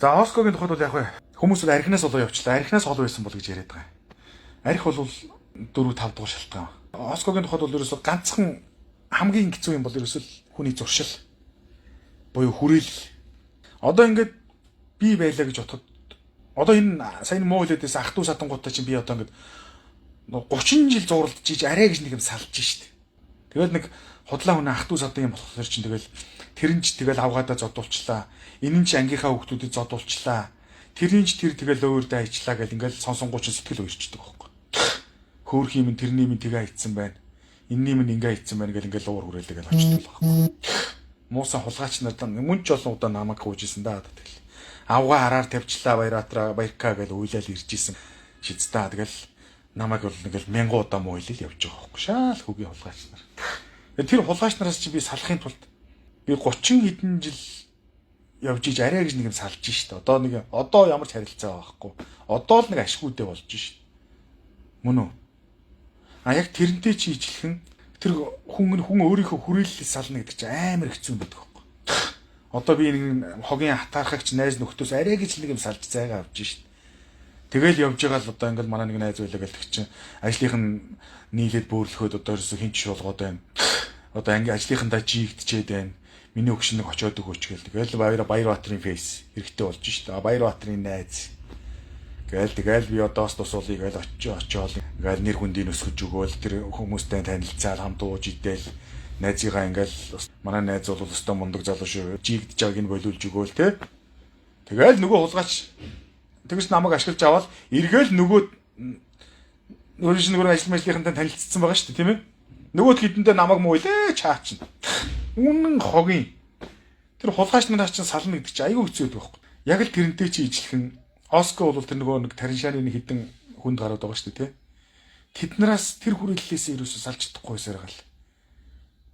За, Оскогийн тухайд бол яг вэ. Хүмүүс бол архинаас болоо явчлаа. Архинаас хол байсан бол гэж яриад байгаа. Арх бол 4 5 дугаар шалтгаан. Оскогийн тухайд бол ерөөсөө ганцхан хамгийн хэцүү юм бол ерөөсөө хүний зуршил буюу хүрээлэл. Одоо ингээд би байлаа гэж бодоход, одоо энэ сая муу хэлээдээс ах дүү садангуудтай чинь би одоо ингээд 30 жил зууралдж иж арай гэж нэг юм салж штт. Тэгэл нэг худлаа хүн ах дүү садан юм болохоор чинь тэгэл тэр нь ч тэгэл авгаадаа зодуулчлаа. Энэ нь ч ангийнхаа хүүхдүүдэд зодуулчлаа. Тэрний ч тэр тэгэл өөр дайчлаа гэл ингээл сонсонгуу чинь сэтгэл уярчдаг байхгүй. Хөөх юм, тэрний минь тэгээ айцсан байна. Энэний минь ингээ айцсан байна гэл ингээл уур хүрээлээ гэл очдог байхгүй. Муусан хулгайч нар мөн ч олон удаа намайг гуйжсэн да. Тэгэл авгаа хараар тавьчлаа, баяратраа баярка гэл уйлал ирж исэн. Шизтаа тэгэл намайг бол ингээл мянган удаа муу хэлэл явж байгаа байхгүй. Шаал хөгийн хулгайч нар. Тэр хулгайч нараас чи би салахын тулд би 30 хэдэн жил явж иж арай гэж нэг юм салж шít. Одоо нэг одоо ямар ч харилцаа байхгүй. Одоо л нэг ашгүйдээ болж шít. Мөн үү? А яг тэрнтэй чи ижилхэн тэр хүн хүн өөрийнхөө хүрээлэлээс сална гэдэг чинь амар хэцүү юм байдаг байхгүй. Одоо би нэг хогийн хатаархагч найз нөхдөөс арай гэж нэг юм салж зайгаа авч шít. Тэгэл явж байгаа л одоо ингээл манай нэг найз байлаа гэлдэг чинь ажлынх нь нийлээд бөөрөлхөөд одоо ерөөсө хин ч шуулгаад байна. Одоо анги ажлынхандаа жигдчихэд байна. Миний өгшин нэг очиод өгөөч гээл. Тэгэл Баяр Баатарын face хэрэгтэй болж шít. Баяр Баатарын найз. Гээл тэгэл би одоос тусуулъя гээл очиж очиод ингээл нэр хүндийг өсгөж өгөөл, тэр хүмүүстэй танилцаад хамт ууж идэл, найзыгаа ингээл манай найз бол өстой мундаг залуу шүү. Жигдэж байгааг нь болиулж өгөөл те. Тэгэл нөгөө хулгайч тэгээс намайг ашиглаж аваад эргээл нөгөө нөгөө ажил мэжлийнхэнтэй танилцсан байгаа шүү дээ, тийм ээ. Нөгөөт хэдэндээ намайг муу илээ чаа чинь. Үнэн хогийн. Тэр хулгайч нараа чинь сална гэдэг чинь айгүй хэцүү байдаг байхгүй. Яг л тэрнтэй чи ижилхэн Оско бол тэр нөгөө нэг Тариншааны нэг хідэн хүнд гараад байгаа шүү дээ, тий. Тэднээс тэр хүрээллээс ерөөсөө салж чадахгүйсээр гал.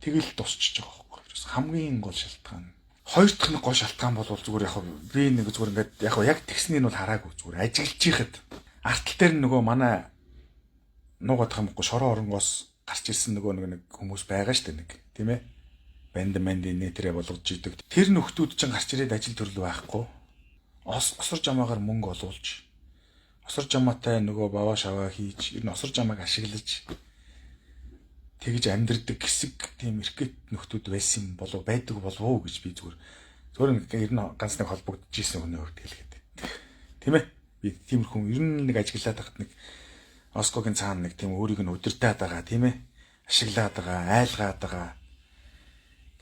Тэгэл тусчиж байгаа байхгүй. Ерөөс хамгийн гол шалтгаан. Хоёр дахь нэг гол шалтгаан бол зүгээр яг би нэг зүгээр ингээд яг яг тэгснийг нь бол хараагүй, зүгээр ажиглаж ихэд артал дээр нөгөө манай нуугаад юм хгүй шороо оронгоос гарч ирсэн нөгөө нэг хүмүүс байгаа шүү дээ нэг, тийм ээ, банд мандын нэтэрэ болгож идэг. Тэр нөхдүүд чинь гарч ирээд ажил төрөл байхгүй. Осор жамаагаар мөнгө олуулж, осор жамаатай нөгөө баваа шаваа хийж, ер нь осор жамааг ашиглаж тэгж амьдрдаг хэсэг тийм эркет нөхдүүд байсан болов, байдаг болов уу гэж би зүгээр зүгээр нэг ер нь ганц нэг холбогдож исэн хүний хувьд хэлгээд. Тийм ээ. Би тиймэрхүү ер нь нэг ажиглаад байхад нэг Оскогийн цаана нэг тийм өөрийг нь удирдаад байгаа, тийм ээ. Ашиглаад байгаа, айлгаад байгаа.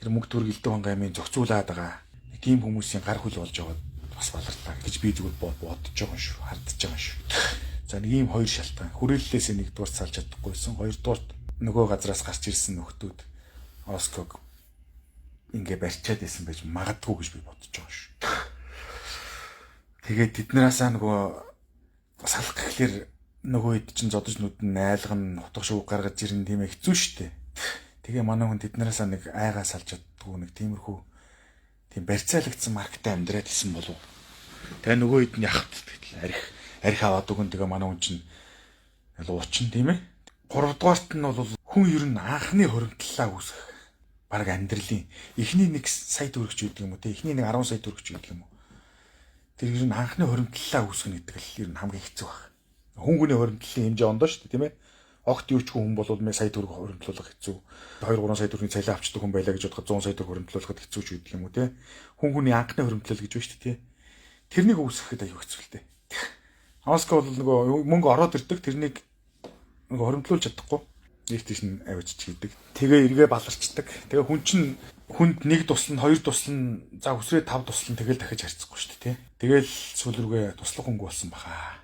Тэр мөнгө төгрөг элдв хангамын зохицуулаад байгаа. Нэг тийм хүмүүсийн гар хүл болж байгаа бас баларлаа гэж би зүгээр бодож байгаа шүү. Хардж байгаа шүү. За, нэг ийм хоёр шалтгаан. Хүрээллээс нэгдүгээр салж чадахгүйсэн. Хоёрдугаарт нөгөө газраас гарч ирсэн нөхдүүд Оског ингээ барьчаад байсан байж магадгүй гэж би бодож байгаа шүү. Тэгээд тэднээсээ нөгөө салах гэхлээр нөгөө хэд чинь зодож нүд нь айлган нутаг шүүг гаргаж ирэн, тийм ээ, хэцүү шүү дээ. Тэгээ манай хүн тэднээсээ нэг айгаа салж чаддгүй нэг тиймэрхүү тийм барьцаалагдсан маркетаа амьдраад исэн болов. Тэгээ нөгөө хэд нь яхад тэгэл арх арх аваад өгөн, тэгээ манай хүн чинь уучин, тийм ээ. Гуравдугаарт нь бол хүн ер нь анхны хуримтлалаа үүсгэх баг амьдралын эхний 1 сая төгрөгч гэдэг юм уу те, эхний нэг 10 сая төгрөгч гэдэг юм уу. Тэр ер нь анхны хуримтлалаа үүсгэх гэдэг л ер нь хамгийн хэцүү баг. Хүн хүний хуримтлалын хэмжээ ондоо шүү дээ, тийм ээ. Огт юу ч хүн бол мэ сая төгрөг хуримтлуулах хэцүү. 2 3 сая төгрөгийн цалин авчдаг хүн байлаа гэж бодоход 100 сая төгрөг хуримтлуулахад хэцүү ч гэдэг юм уу те. Хүн хүний анхны хуримтлал гэж байна шүү дээ, те. Тэрнийг үүсгэхэд аюу хэцүү л дээ. Оско бол нөгөө мөнгө ороод ирдэг, тэрнийг нөгөө хуримтлуулж чадахгүй. Нэг тийш нь авчиж хийдэг. Тэгээ эргээ баларчдаг. Тэгээ хүн чинь хүнд нэг туслана, хоёр туслана, за өсрөө тав туслана, тэгэл дахиж харьцахгүй шүү дээ, тий. Тэгэл сүүл рүүгээ туслах хөнгө болсон баха.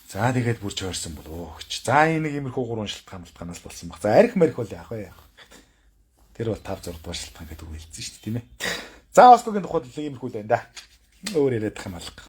За, тэгээд бүр чойрсон болов гэж. За, энэ нэг иймэрхүү гурван шалтгаан малтгаанаас болсон баг. За, арх марх бол яах вэ? Тэр бол 5 6 дугаар шалтгаан гэдэг үг хэлсэн шүү дээ, тийм ээ. За, Оскогийн тухайд л иймэрхүү л байна да. Өөр яриад их юм алга.